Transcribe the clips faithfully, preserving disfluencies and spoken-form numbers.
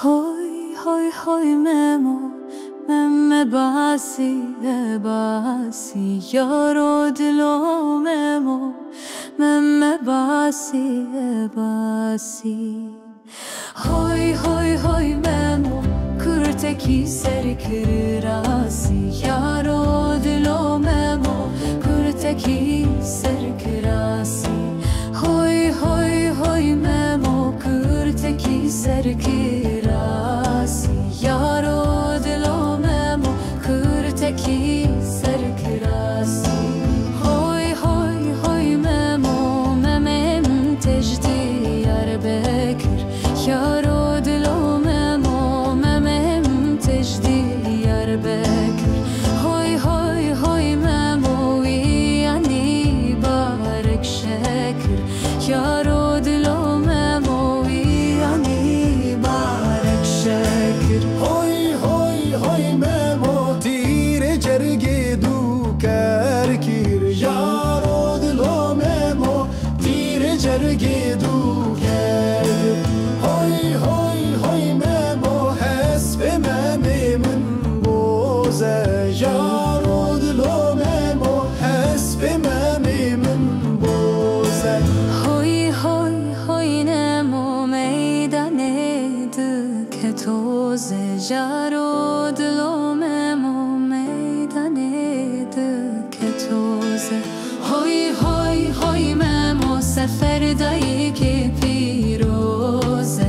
Hoy, hoy, hoy Memo, Meme Basî, e Basî, yaro dilo Memo, Meme Basî, e Basî. Hoy, hoy, hoy Memo, kurtekî ser kirasî, yaro dilo Memo, kurtekî ser kirasî. Hoy, hoy, hoy Memo, kurtekî ser kirasî, yaro dilo Memo, kurtekî ser kirasî. Hoy, hoy, hoy Memo, Memê min têj Diyarbekir, yaro dilo Memo, Memê min têj Diyarbekir. Hoy, hoy, hoy Memo, wî yanî barek şekir, yaro dilo Memo, wî yanî barek şekir. Hoy, hoy, hoy Memo, tîrê cergê dû ker kir, yaro dilo Memo, tîrê cergê dû ker. Hoy, hoy, hoy Memo, hespê Memê min boz e, yaro dilo Memo, hespê Memê min boz e. Hoy, hoy, hoy Nemo, meydanê dike toz e, yaro dilo Memo, meydanê dike toz e. Hoy, hoy, hoy Memo, sefer dayikê pîroz e,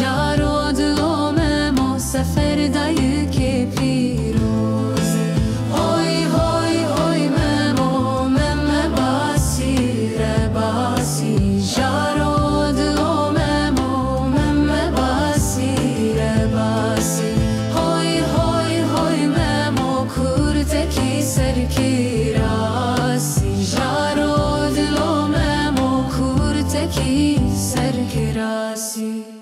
yaro dilo Memo, sefer dayikê pîroz e. Hoy, hoy, hoy Memo, Meme Basî, re Basî, yaro dilo Memo, Meme Basî, re Basî. Hoy, hoy, hoy Memo, kurtekî ser kirasî, yaro dilo Memo, kurtekî ser kirasî.